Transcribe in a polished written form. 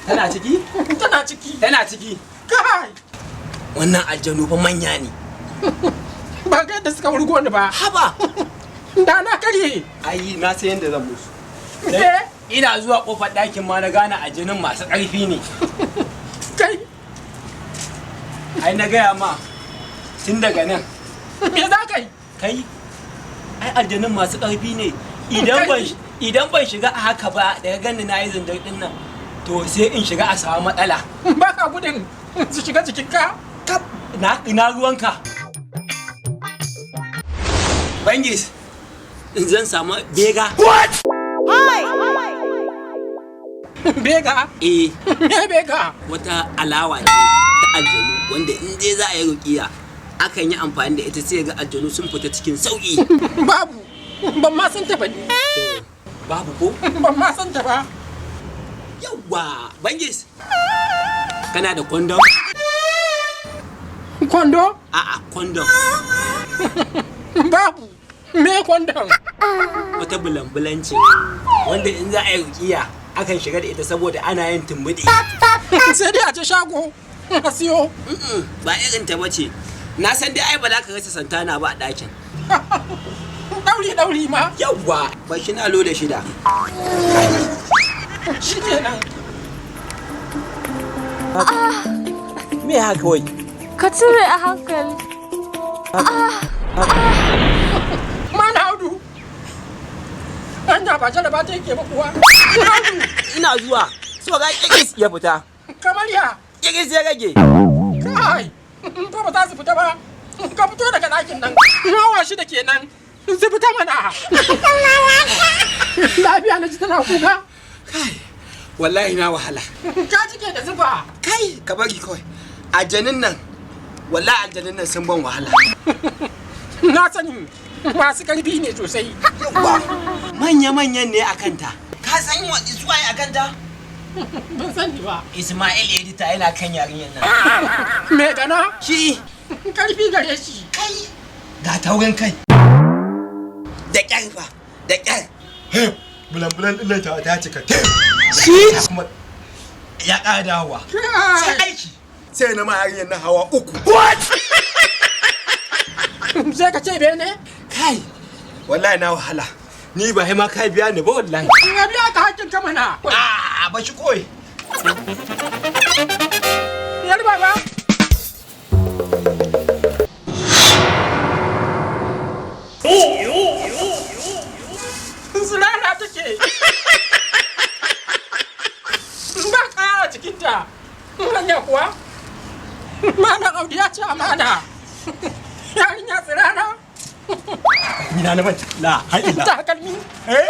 Tana ciki? Tana ciki. Tana ciki. Kai! Wannan aljanu fa manya ne. Ba ga yadda suka wurgo ni ba. Haba. Da na karye. Ai na san yadda zan musu. Eh? Ina zuwa kofar ɗakin ma na gane aljanun masu ƙarfi ne. Kai! Ai na gaya ma tun daga nan. Me za ka yi? Kai, ai aljanun masu ƙarfi ne. Idan ban shiga a haka ba, daga gani na yi zandar ɗin nan, to sai in shiga a samu matsala. Ba ka gudun su shiga jikinka? Kap, na ina ruwanka. Bangis, zan samu bega. Bega? Eh. Me bega? Wata alawa ce ta aljanu wanda in dai za a yi ruƙiya akan yi amfani da ita, sai ga aljanu sun fita cikin sauƙi. Babu. Ban ma san ta ba ni. Babu ko? Ban ma san ta ba. Yawwa, Bangis. Kana da kondom? Kondo? A'a, kondom. Babu. Me kondom? Wata bulan-bulan ce wanda in za a yi ruƙiya akan shiga da ita saboda ana yin tumbuɗi. Sai dai a ce shago a siyo. Ba irin ta bace. Na san dai ai ba za ka rasa santana ba a ɗakin. Ɗauri ɗauri ma. Yawwa, ba shi na loda shida. Shi kenan. Me haka wai? Ka cire a hankali. Mana Audu. Anya ba jaraba ta yake ba kuwa. Audu. Ina zuwa. So ga kikis ya fita. Kamar ya. Kikis ya rage. Kai. Ko ba za su fita ba. Ka fito daga ɗakin nan. Hawa shida kenan. Su fita mana. Lafiya na ji tana kuka. Kai. Wallahi na wahala. Ka jike da zufa. Kai, ka bari kawai. Aljanin nan, wallahi aljanin nan sun ban wahala. Na sani masu karfi ne sosai. Yawwa, manya-manyan ne a kanta. Ka san suwaye a kanta? Ban sani ba. Ismail Edita yana kan yarinyar nan. Me gana? Shi. Karfi gare shi. Kai. Ga taurin kai. Da ƙyar fa, da ƙyar. Bulan-bulan ɗin ta cika. Shi kuma ya ƙara dawowa. Sai aiki. Sai na ma yarinyar na hawa uku. What? Sai ka ce bene? Kai, wallahi na wahala. Ni ba ma ka biya ni ba wallahi. Na biya ka hakkin ka mana. A ba shi koi. Yar baba. Sulala take. Ba kaya a cikinta. Hanya kuwa? Malam Audu ya ce amana. Yarinya tsirara. Ina na manta. La, haila. Takalmi. Eh?